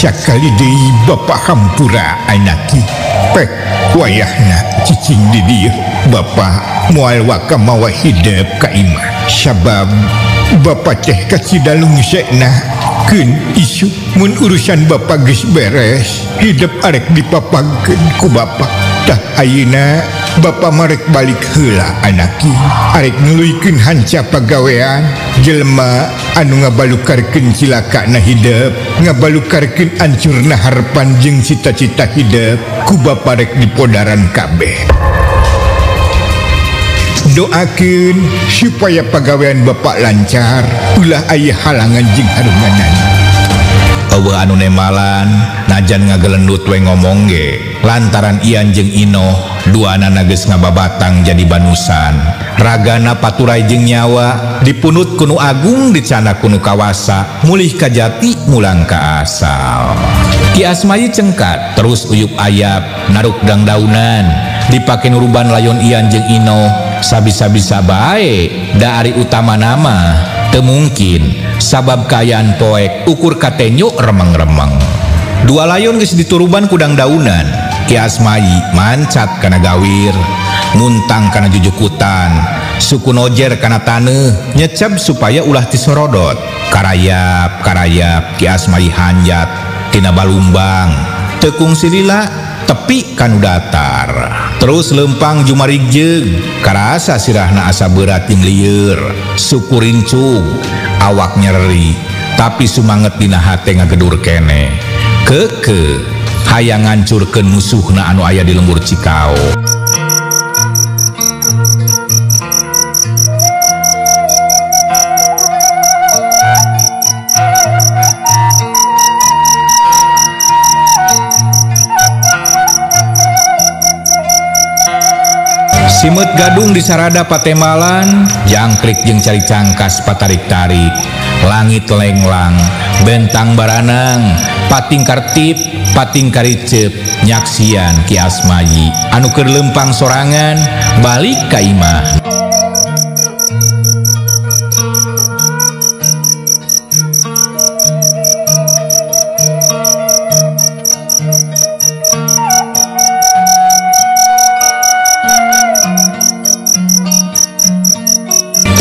Sakali deui Bapak hampura anaki. Pek wayahna cicing di dieu Bapak moal waka mawa hidep ka imah. Sabab Bapak teh kacida lungsekna keun isuk mun urusan Bapak geus beres hidep arek dipapagkeun ku Bapak. Tah ayeuna Bapak marek balik heula anaki arek nuluykeun hanca pagawean jelema anu ngabalukarkeun cilakana hidep ngabalukarkeun ancurna harepan jeung cita-cita hidep ku Bapak rek dipodaran kabeh. Doakeun supaya pagawean Bapak lancar ulah aya halangan jeung harunganan. Eueuh anu nemalan najan ngagelendut we ngomong ge lantaran Ian jeung Inoh duanana geus ngababatang jadi banusan. Ragana paturai jeung nyawa dipunut kunu agung dicana kunu kawasa mulih ka jati mulang ka asal. Ki Asmayi cengkat terus uyup ayap naruk dangdaunan dipake nuruban layon Ian jeung Inoh sabisa-bisa bae da ari utama nama teu mungkin sabab kaayaan poek ukur katenyo remeng-remeng. Dua layon geus dituruban kudang daunan. Ki Asmayi mancat kana gawir, muntang kana jujukutan, suku nojer kana taneuh, nyecep supaya ulah tisorodot. Karayap karayap Ki Asmayi hanjat tina balumbang, tekung silila tepi kanu datar. Terus lempang jumarigjeug, karasa sirahna asa berat jeung lieur, suku rincung, awak nyeri, tapi sumanget dina hate ngagedur keneh. Keke hayang ngancurkeun musuhna anu aya di lembur Cikao. Simeut gadung di sarada patemalan, jangkrik jeung cari cangkas patarik-tarik, langit lenglang, bentang baranang, pating kartip, pating karicep, nyaksian Ki Asmayi anu keur lempang sorangan balik ka imah.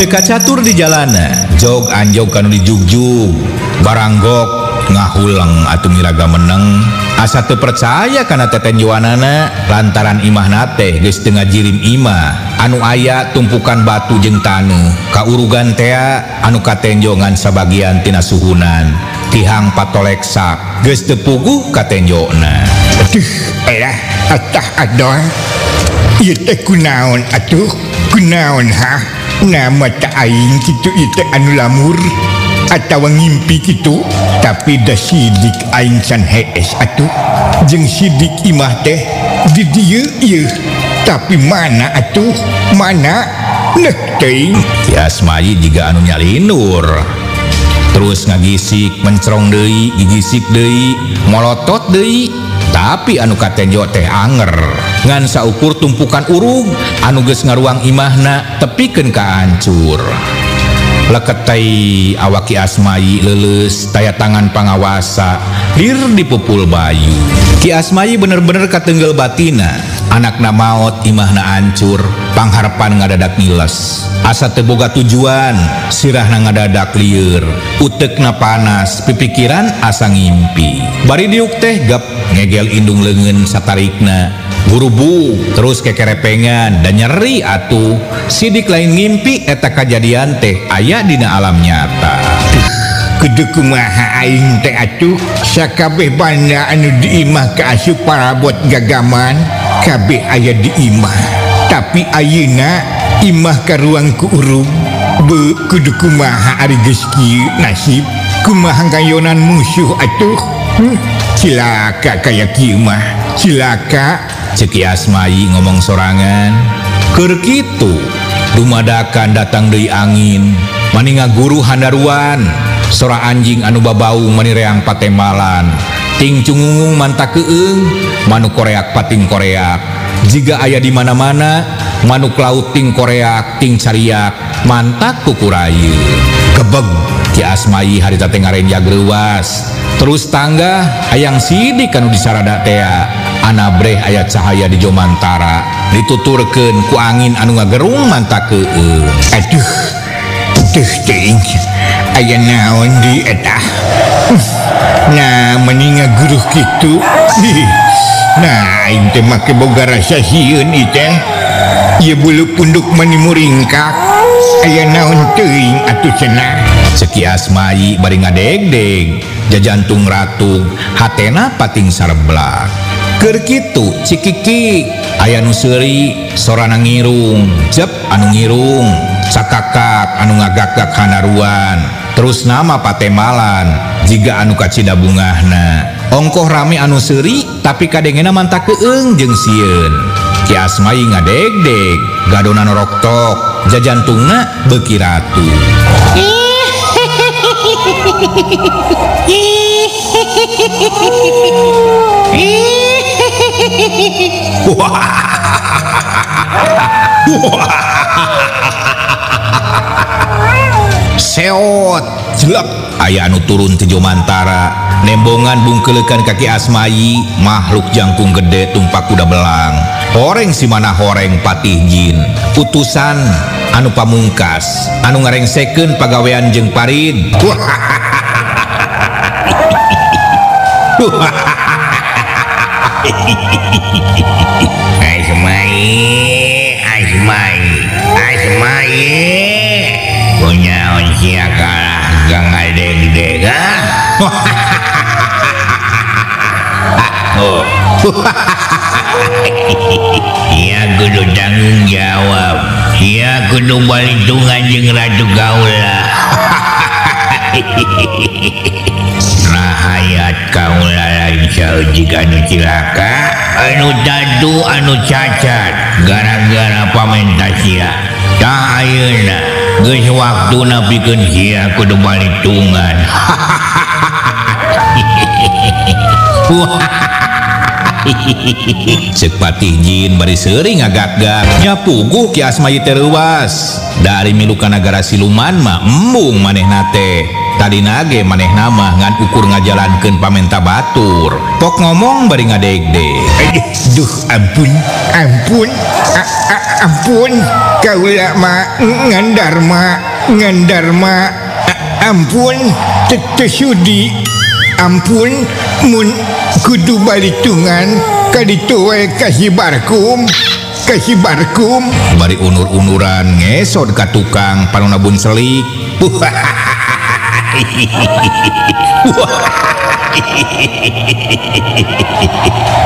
Teu kacatur di jalana, jog anjog kanu dijugjug, baranggok ngahuleng atuh miraga meneng, asa teu percaya kana tetenjoanana lantaran imahna teh geus teu ngajirim imah anu aya tumpukan batu jeung taneuh, kaurugan tea anu katenjo ngan sabagian tina suhunan, tihang patoleksak geus teu puguh katenjona. Aduh, elah atah adoh. Ieu teh kunaon atuh? Kunaon ha? Nama tak aing kitu ieu teh anu lamur atawa ngimpi kitu, tapi da sidik aing can hees atuh. Jeung sidik imah teh di dieu ieu, tapi mana atuh? Mana? Neh teuing. Ki Asmayi jiga anu nyalinur. Terus ngagisik mencerong deui, gigisik deui, molotot deui, tapi anu katenjo teh anger. Ngan saukur tumpukan urug anu geus ngaruang imahna tepikeun ka ancur. Leketai awak Ki Asmayi leuleus taya tangan pangawasa lir dipupul bayu. Ki Asmayi bener-bener katenggel batina, anakna maot imahna ancur, pangharepan ngadadak ngiles. Asa teu boga tujuan, sirahna ngadadak lieur, utekna panas, pipikiran asa ngimpi. Bari diuk teh gep ngegel indung leungeun satarikna. Gurubu terus kekerepengan dan nyeri atuh. Sidik lain ngimpi eta kajadian teh aya dina alam nyata. Kudu kumaha aing teh atuh, sakabeh banda anu di imah kaasup parabot gagaman kabeh aya di imah. Tapi ayeuna imah karuang ku urung. Be kudu kumaha ari geus kieu nasib, kumaha ngayonan musuh atuh. Cilaka kaya kieu mah, cilaka. Ceuk Ki Asmayi ngomong sorangan. Keur kitu dumadakan datang deui angin, mani ngaguru handaruan, sora anjing anu babaung mani reang patemalan, ting cungungung manta keung, manuk koreak pating koreak. Jiga aya di mana-mana, manuk laut ting koreak ting cariak, mantak kukurayu. Gebeg Ki Asmayi harita teh ngarenjag reuas. Terus tangga hayang sidik anu disarada tea. Anabreh aya cahaya di Jomantara dituturkeun ku angin anu ngagerung mantakeueung. Aduh, teuh teuing aya naon di eta. Nah, meni ngaguruh kitu. Nah, aing teh make boga rasa sieun ieu teh. Ieu bulu punduk meni muringkak. Aya naon teuing atuh cenah. Ceuk Ki Asmayi bari ngadegdeg, jajantung ratug, hatena pating sareblak. Keur kitu cikiki aya nu seuri sorana ngirung, jep anu ngirung, cakakak anu ngagak-gak hanaruan. Terus nama patemalan jiga anu kacida bungahna. Ongkoh rame anu seuri tapi kadengena mantah keung jeung sieun. Ki Asmayi ngadegdeg, gadona noroktok, jajantungna beuki ratu. Seot jelek aya anu turun ti Jomantara nembongan bungkeleukan ka Ki Asmayi makhluk jangkung gede tumpak kuda belang horeng si mana horeng patih jin utusan anu pamungkas anu ngarengsekeun pagawean jeung parid. Asmayi, Asmayi, Asmayi, punya sia kalah gang ngadegdeg ah. Sia kudu tanggung jawab, sia kudu balitungan jeung Ratu Kaula. Rahayat kaula lain saeutik anu cilaka, anu tadu anu cacat gara-gara pamenta sia. Tah ayeuna geus waktuna pikeun sia kudu balitungan. Ceuk patih jin bari seuri ngagak-gak nyapuguh Ki Asmayi teh reuwas. Dari milu ka nagara siluman mah embung manehna teh. Tadina ge manehna mah ngan ukur ngajalankeun pamenta batur. Pok ngomong bari ngadegdeg. Duh, ampun, ampun, ampun, kaula mah ngandarma, ngandarma, ampun, teu sudi, ampun, mun kudu balitungan kaditu we kasibarkum, kasibarkum. Bari unur-unuran ngesot ka tukang panona bunselik.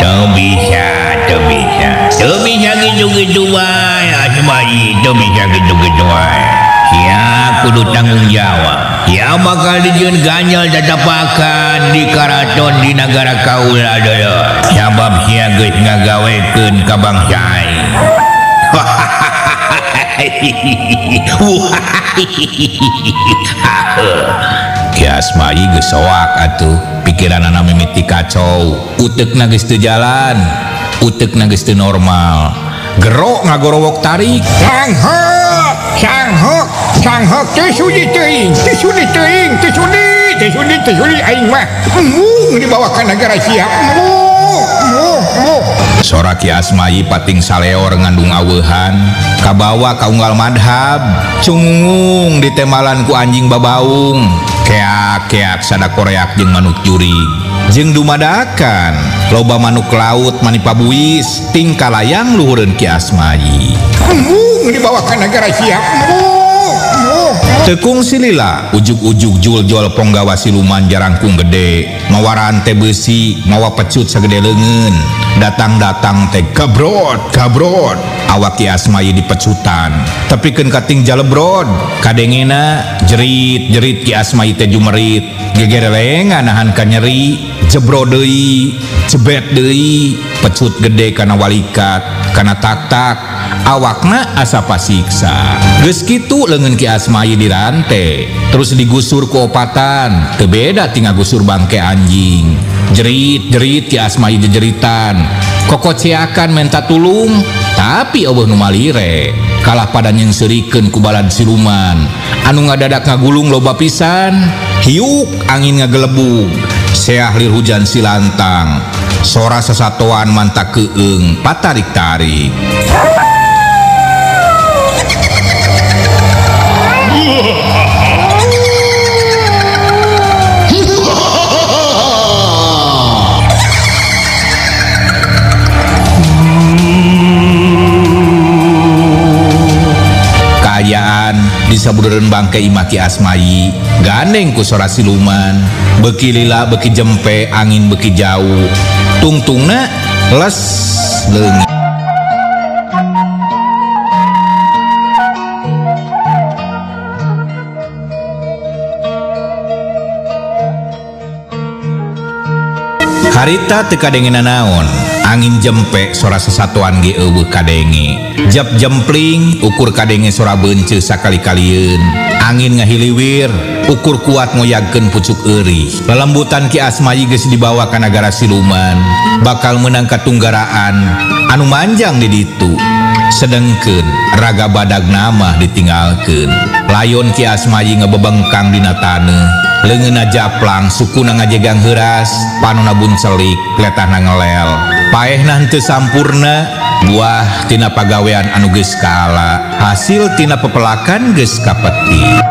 Teu bisa, teu bisa, teu bisa gitu-gitu wae Asmayi, teu bisa gitu-gitu wae. Sia kudu tanggung jawab. Sia bakal dijieun ganjel tatapakan di karaton di nagara kaula deui. Sabab sia geus ngagawekeun ka bangsa aing. Ki Asmayi geus soak atuh, pikiranana mimiti kacau, uteukna geus teu jalan, uteukna geus teu normal. Gero ngagorowok tarik. Sanghok, sanghok, sanghok teu sudi teuing, teu sudi teuing, teu sudi, teu sudi, teu sudi aing mah. Embung dibawa ka nagara sia. Embung, embung, embung. Sora Ki Asmayi pating saleor ngandung aweuhan, kabawa ka unggal madhab, cungung ditemalan ku anjing babaung, keak-keak sada koreak jeung manuk jurig. Jeung dumadakan loba manuk laut manipa buis tingkah layang luhureun Ki Asmayi. Embung dibawa ka nagara sia. Embung, embung. Tekung silila ujug-ujug jul-jol ponggawa siluman jarangkung gede, mawa rante besi, mawa pecut sagede leungeun. Datang-datang teh gabrot, gabrot. Awak Ki Asmayi dipecutan, tepikeun kating jalebrod. Kadengena jerit-jerit Ki Asmayi teh jumerit, gegerelengan nahan ka nyeri, jebro deui, jebet deui, pecut gede kana walikat, kana tak-tak, awakna asa pasiksa. Geus kitu leungeun Ki Asmayi dirante, terus digusur ku opatan, teu beda ti ngagusur bangke anjing. Jerit-jerit Ki Asmayi jejeritan, kokoceakan menta tulung, tapi eueuh nu malire. Kalah pada nyeungseurikeun ku balad siluman, anu ngadadak ngagulung loba pisan, hiuk angin ngagelebug. Seah lir hujan silantang sora sasatoan mantak keung patarik-tarik. Kaayaan di sabudereun bangke imah Ki Asmayi gandeng ku sora siluman beki lila beki jempe angin beki jauh tungtungna les leungit. Harita teu kadenge nanaon angin jempe sora sesatuan ge eueuh kadenge jep jempling ukur kadenge sora beunceu sakali-kalieun angin ngahiliwir ukur kuat ngoyagkeun pucuk eurih lelembutan Ki Asmayi geus dibawa ka nagara siluman bakal meunang katunggaraan anu manjang di ditu sedengkeun raga badag nama ditinggalkeun layon Ki Asmayi ngebebengkang dina taneuh leungeunna japlang sukuna ngajegang heuras panona buncelik letahna ngelel paehna henteu sampurna buah tina pagawean anu geus kaala hasil tina pepelakan geus kapeti.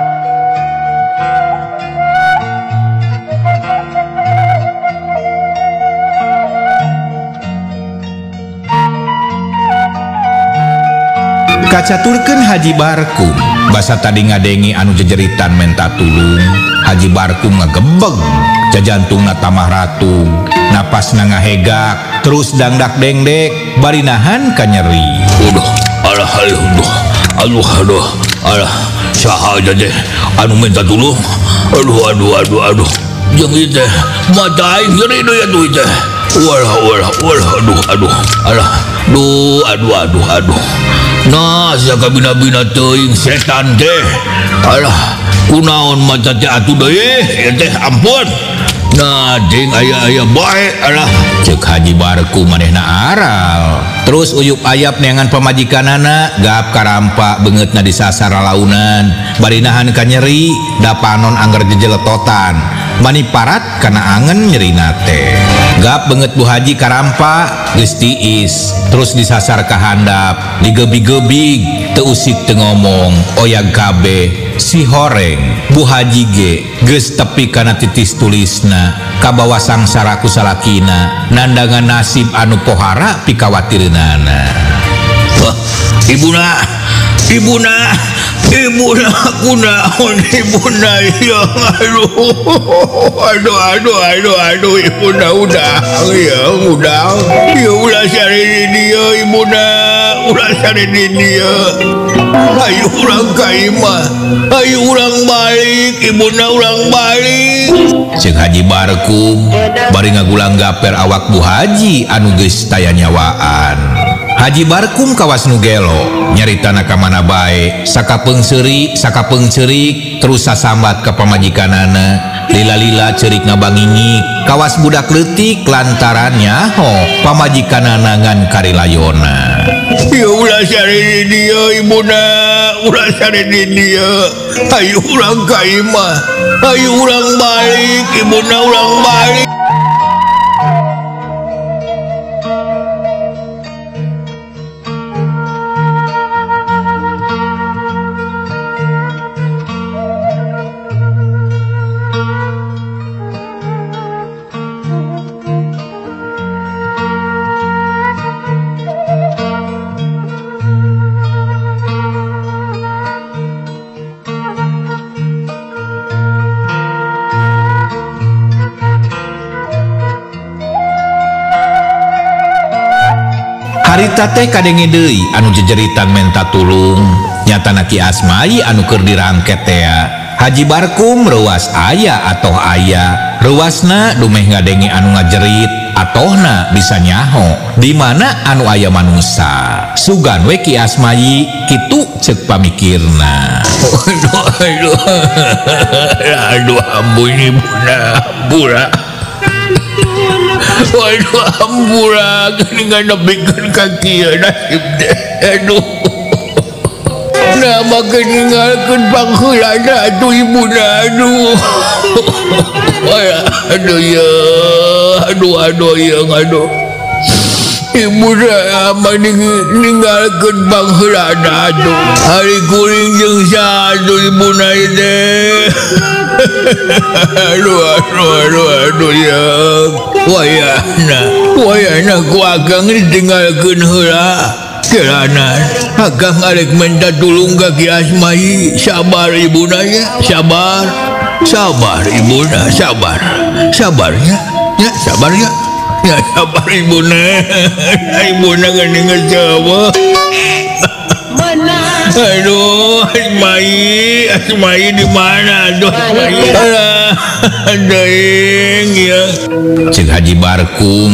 Kacaturkeun Haji Barkum basa tadi ngadengi anu jejeritan menta tulung. Haji Barkum ngagebeg jajantungna tamah ratu napasna ngahegak terus dangdak dengdek bari nahan ka nyeri. Aduh alah aduh aduh aduh alah saha teh anu minta tulung aduh aduh aduh aduh jeung ieu teh mata aing nyeri deui atuh teh walah walah walah aduh aduh alah duh aduh aduh aduh. Nah, sia kabina-bina teuing setan teh. Alah, kunaon mata teh atuh deui ieu teh ampun. Nah, jeung aya-aya bae alah. Ceuk Haji Barku manehna aral. Terus uyup ayap neangan pamajikanana gap karampa beungeutna disasar lalaunan. Bari nahan ka nyeri, da panon angger jejeletotan. Mani parat kana angen nyerina teh. Gap beungeut Bu Haji karampa geus tiis, terus disasar ka handap, digebi-gebig, teu usik teu ngomong, oyag kabeh si horeng. Bu Haji ge geus tepi kana titis tulisna, kabawa sangsara ku salakina, nandangan nasib anu pohara pikawatireunana. Wah, ibuna, ibuna, ibuna kunaon ibuna ya aduh aduh aduh aduh aduh ibuna udah ya udah ya ulah sare di dieu ibuna ulah sare di dieu ayo urang ka imah ayo urang balik ibuna urang balik. Ceuk Haji Barkum bari ngagulang gaper awak Bu Haji anu geus taya nyawaan. Haji Barkum kawas nu gelo nyaritana ka mana bae sakapeung seuri sakapeung ceurik terus sasambat ka pamajikanana lila-lila ceurik ngabangingik kawas budak leutik lantaran nyaho pamajikanana ngan karilayona. Ya ulah sare di dieu ibuna ulah sare di dieu ayo urang ka imah ayo urang balik ibuna urang balik. Harita teh kadenge deui anu jejeritan menta tulung nyatana Ki Asmayi anu keur dirangket tea. Haji Barkum reuas aya atoh aya reuasna dumeh ngadenge anu ngajerit atohna bisa nyaho di mana anu aya manusa sugan we Ki Asmayi kitu ceuk pamikirna. Aduh aduh aduh ampun ibuna ampura. Waduh ampura geuningan nepikeun ka kieu nasib teh aduh. Nah maka ninggalkeun pangheulana atuh ibuna aduh. Aduh ya, aduh aduh ya, aduh. Ibu saya ninggalkeun pangheulana atuh. Hari kuring jeung satu ibu na teh. Aduh aduh aduh aduh ya. Wayahna, wayahna ku akang ditinggalkeun heula. Keranan, akang arek minta tulung ka Ki Asmahi. Sabar ibuna nya, sabar. Sabar ibuna, sabar. Sabarnya, ya sabarnya. Ya sabar ibuna. Ibuna geuning geus. Aduh, Asmahi, Asmahi di mana? Aduh, Asmahi. Alah, deing ya. Ceuk Haji Barkum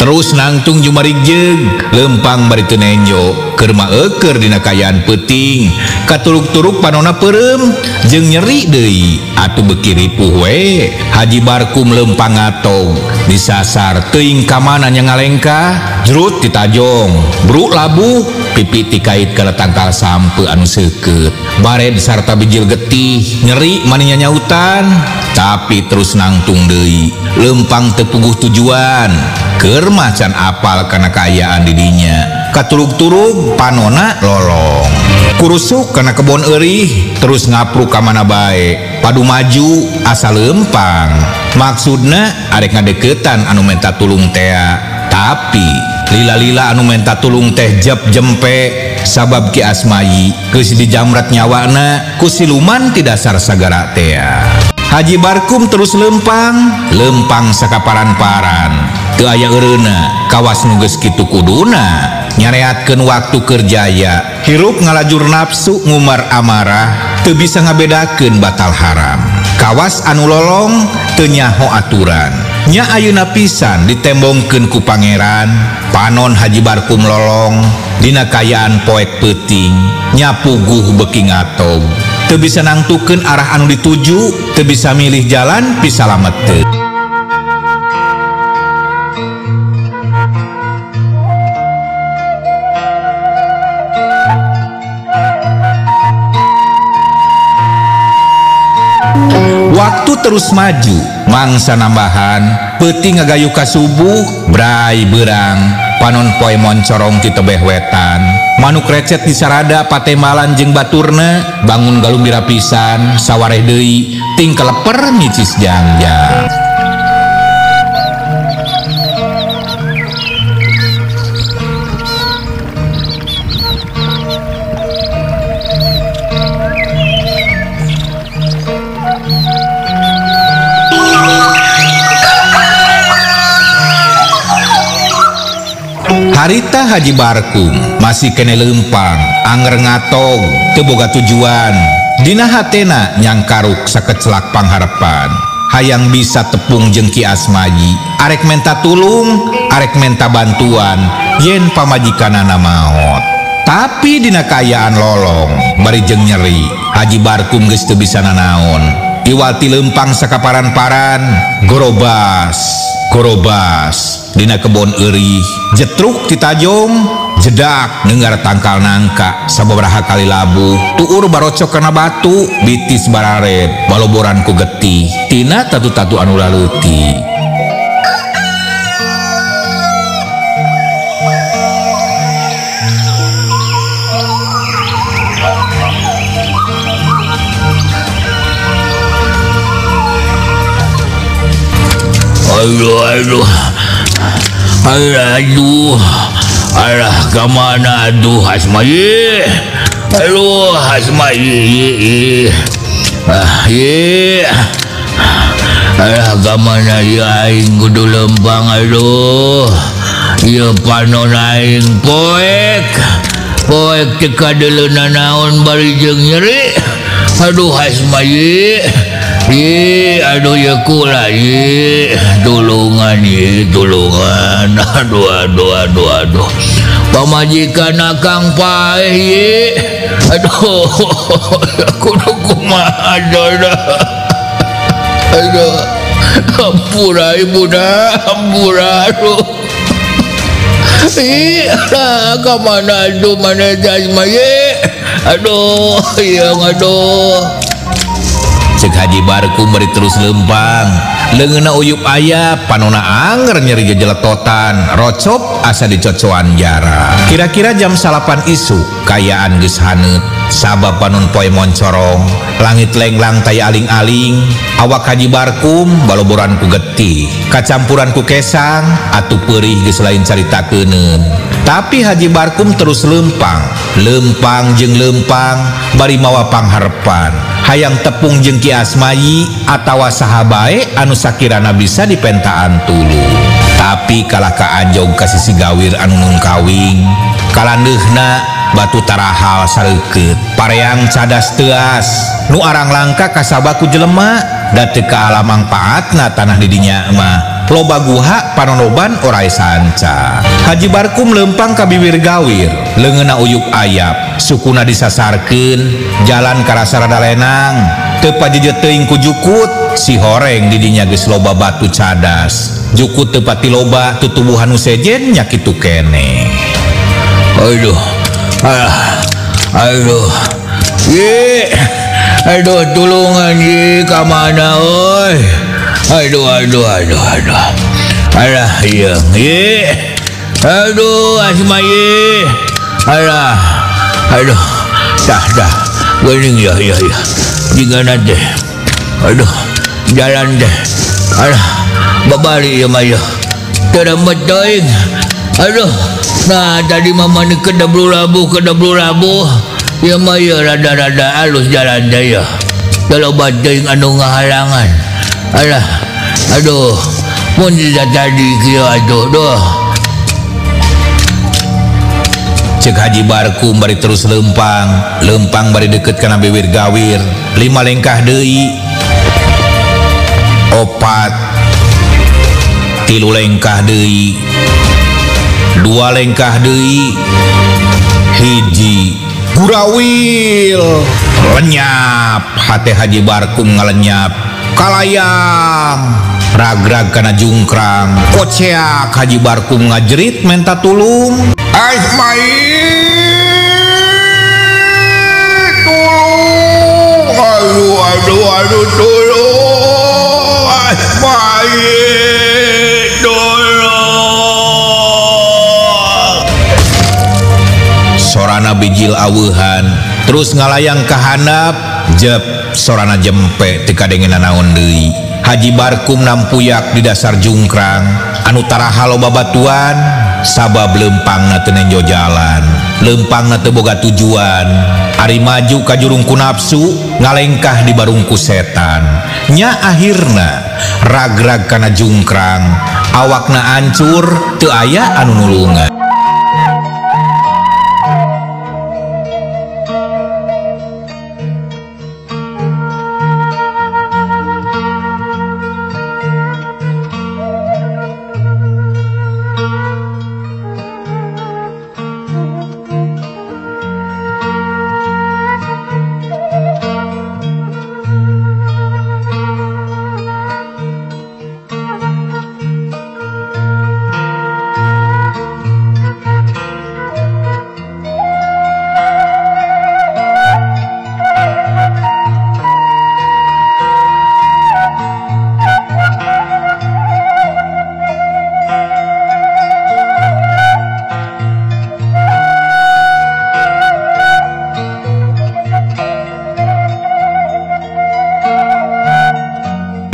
terus nangtung jumarijeg lempang bari teu nenjo keur maeukeur dina kaayaan peuting katuruk-turuk panona peureum jeung nyeri deui atuh beuki ripuh we. Haji Barkum lempang ngatog disasar teuing ka mana nya ngalengkah jrut ditajong bruk labuh pipi tikait kana tangkal sampe anu seukeut bared sarta bijil getih nyeri maninya nyautan tapi terus nangtung deui lempang teu puguh tujuan keur macan apal kana kaayaan didinya katurug-turug panona lolong kurusuk kana kebon eurih terus ngapruk ka mana bae padu maju asa lempang maksudna arek ngadeukeutan anu menta tulung tea tapi lila-lila anu menta tulung teh jep jempe sabab Ki Asmayi geus dijamret nyawana ku siluman ti dasar sagara tea. Haji Barkum terus lempang lempang sakaparan-paran teu aya eureuna kawas nu geus kitu kuduna nyareatkeun waktu keur jaya hirup ngalajur nafsu ngumar amarah teu bisa ngabedakeun batal haram kawas anu lolong teu nyaho aturan nya ayeuna pisan ditembongkeun ku pangeran panon Haji Barkum lolong dina kaayaan poek peuting nya puguh beuki ngatog teu bisa nangtukeun arah anu dituju teu bisa milih jalan pisalameteun. Waktu terus maju mangsa nambahan peuting ngagayu ka subuh brai beurang panon poe moncorong ti tebeh wetan manuk recet di sarada patemalan jeung baturna bangun galumbira pisan sawareh deui ting keleper nyicis jangjang. Harita Haji Barkum masih kene lempang anger ngatog teu boga tujuan dina hatena nyangkaruk sakecelak pangharepan hayang bisa tepung jeung Ki Asmayi arek menta tulung arek menta bantuan yen pamajikanana maot tapi dina kaayaan lolong bari jeung nyeri Haji Barkum geus teu bisa nanaon iwal ti lempang sakaparan-paran gorobas gorobas dina kebon eurih jetruk titajong jedak nenggar tangkal nangka sababaraha kali labuh tuur barocok kana batu bitis barared baloboran ku getih tina tatu-tatu anu laleutik. Aduh aduh aduh alah kemana aduh Asmayi aduh Asmayi ah ye alah kemana ya aing kudu lempang aduh ya panon aing poek poek teu kadeuleuna naon bari jeung nyeri aduh Asmayi ye aduh ya kula ye tulungan ye tulungan aduh aduh aduh aduh pamajikan akang paeh ye aduh kudu kumaha aduh aduh ampura ibuna ampura aduh ih ka mana aduh mana Asmayi aduh yang aduh. Ceuk Cek Haji Barkum bari terus lempang. Leungeunna uyup aya panona anger nyeri jejeletotan, rocop asa dicocoan jara. Kira-kira jam 9 isuk kayaan geus haneut, sabab panon poe moncorong, langit lenglang taya aling-aling, awak Haji Barkum baloboran ku getih, kacampuran ku kesang, atuh peurih geus lain caritakeun. Tapi Haji Barkum terus lempang, lempang jeung lempang bari mawa pangharepan. Hayang tepung jeung Ki Asmayi atawa saha bae anu sakirana bisa dipentaan tulung. Tapi kalah kaanjog ka sisi gawir anu nungkawing, kalandeuhna batu tarahal sareukeut, pareang cadas teuas, nu arang langka kasaba ku jelema, da teu kaala mangpaatna tanah di dinya mah. Loba guha panonoban orai sanca. Haji Barkum lempang ka biwir gawir, leungeunna uyup ayap, sukuna disasarkeun, jalan karasa rada lenang, teu pajeje teuing ku jukut, si horeng di dinya geus loba batu cadas. Jukut teu pati loba tutubuhan nu sejen nya kitu keneh. Aduh. Ah, aduh. Ye. Aduh tulungan ye ka mana euy. Aduh aduh aduh aduh. Alah ieu. Ye. Aduh Asmayi. Alah. Aduh. Dah dah. Geuning ya ya ya. Jigana teh. Aduh. Jalan teh. Alah. Babari ieu mah ieu. Teu rembet teuing. Aduh. Nah tadi mama ni kedablu labuh. Ieu mah ieu rada-rada alus jalan teh ya. Teu loba teuing anu ngahalangan. Alah, aduh, mun tidak tadi kieu atuh, duh. Cek Haji Barkum bari terus lempang, lempang bari deket kana biwir gawir, 5 lengkah deui, 4, 3 lengkah deui, 2 lengkah deui, 1, gurawil, lenyap, hate Haji Barkum ngalenyap. Kalayang ragrag kana jungkrang, koceak Haji Barkum ngajerit menta tulung. Asmayi tulung, aduh aduh aduh tulung, Asmayi tulung. Sorana bijil aweuhan terus ngalayang ka handap, jep sorana jempe teu kadengenan naon deui. Haji Barkum nampuyak di dasar jungkrang anu taraha loba batuan, sabab lempangna teu nenjo jalan, lempangna teu boga tujuan. Ari maju ka jurung ku nafsu, ngalengkah di barung ku setan. Nya akhirna ragrag kana jungkrang, awakna ancur teu aya anu nulungan.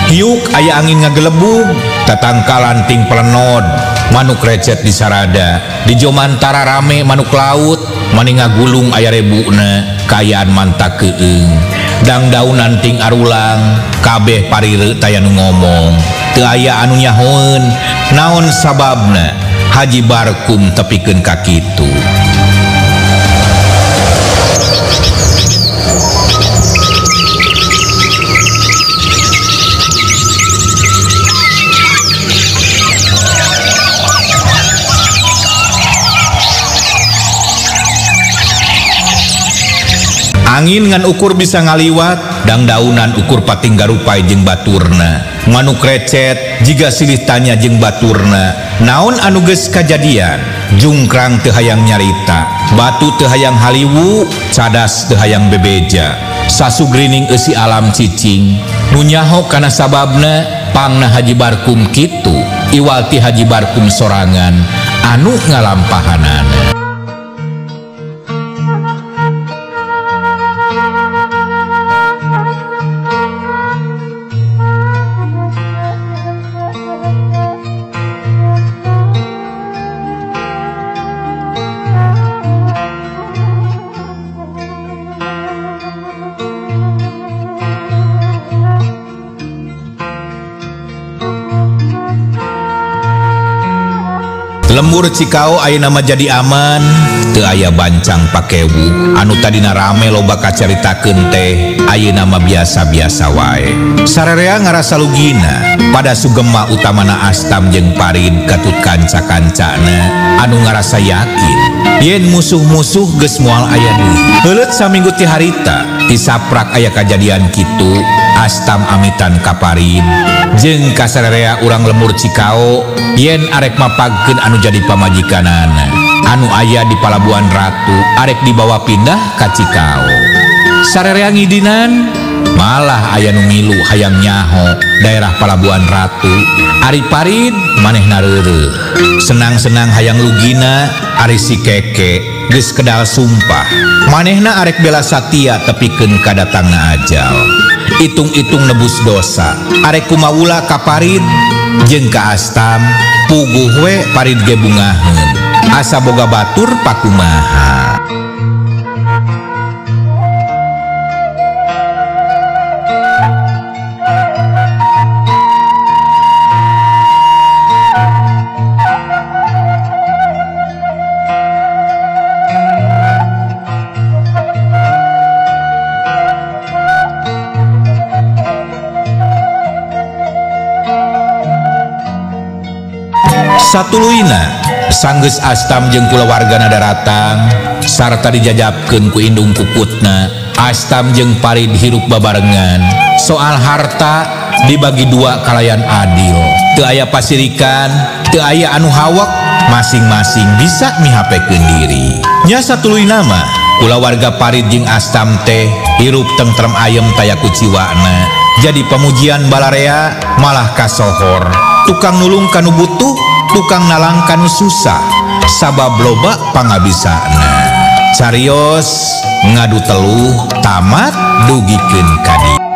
Hiuk aya angin ngagelebug, tatangkalan ting pelenod, manuk recet di sarada, di jomantara rame manuk laut, mani ngagulung aya rebuna, kayaan manta keung. Dangdaunan ting arulang, kabeh parire taya nu ngomong, teu aya anu nyahoeun, naon sababna Haji Barkum tepikeun ka kitu. Angin ngan ukur bisa ngaliwat, dangdaunan ukur pating garupai jeung baturna. Manuk recet jiga silih tanya jeung baturna. Naon anu geus kajadian? Jungkrang teu hayang nyarita, batu teu hayang haliwu, cadas teu hayang bebeja. Sasugrining eusi alam cicing nu nyaho kana sababna pangna Haji Barkum kitu iwal ti Haji Barkum sorangan anu ngalampahanana. Lembur Cikao ayeuna mah jadi aman, teu aya bancang pakewu anu tadina rame loba kacaritakeun teh ayeuna mah biasa-biasa wae. Sarerea ngarasa lugina pada sugema utamana Astam jeung Parid katut kanca-kancana anu ngarasa yakin yen musuh-musuh geus moal aya deui. Heuleut saminggu ti harita tisaprak aya kajadian kitu Astam amitan ka Parid jeung ka sarerea urang lembur Cikao yen arek mapagkeun anu jadi pamajikanana anu aya di Palabuhan Ratu arek dibawa pindah ka Cikao. Sarerea ngidinan malah aya nu ngilu hayang nyaho daerah Palabuhan Ratu. Ari Parid manehna reureuh senang-senang hayang lugina. Ari si Keke geus kedal sumpah manehna arek bela satia tepikeun kadatangna ajal. Itung-itung nebus dosa arek kumawula ka Parid jeung ka Astam puguh we Parid ge bungaheun asa boga batur pakumaha. Satuluyna sanggeus Astam jeung kulawargana daratang sarta dijajabkeun ku indung kukutna. Astam jeung Parid hirup babarengan. Soal harta dibagi dua kalayan adil, teu aya pasirikan, teu aya anu hawak, masing-masing bisa mihapekeun diri. Nya satuluyna mah kulawarga Parid jeung Astam teh hirup tentrem ayem taya kuciwana. Jadi pamujian balarea malah kasohor, tukang nulung kanu butuh, tukang nalang kanu susah, sabab loba pangabisana. Carios ngadu teluh tamat dugikeun ka dieu.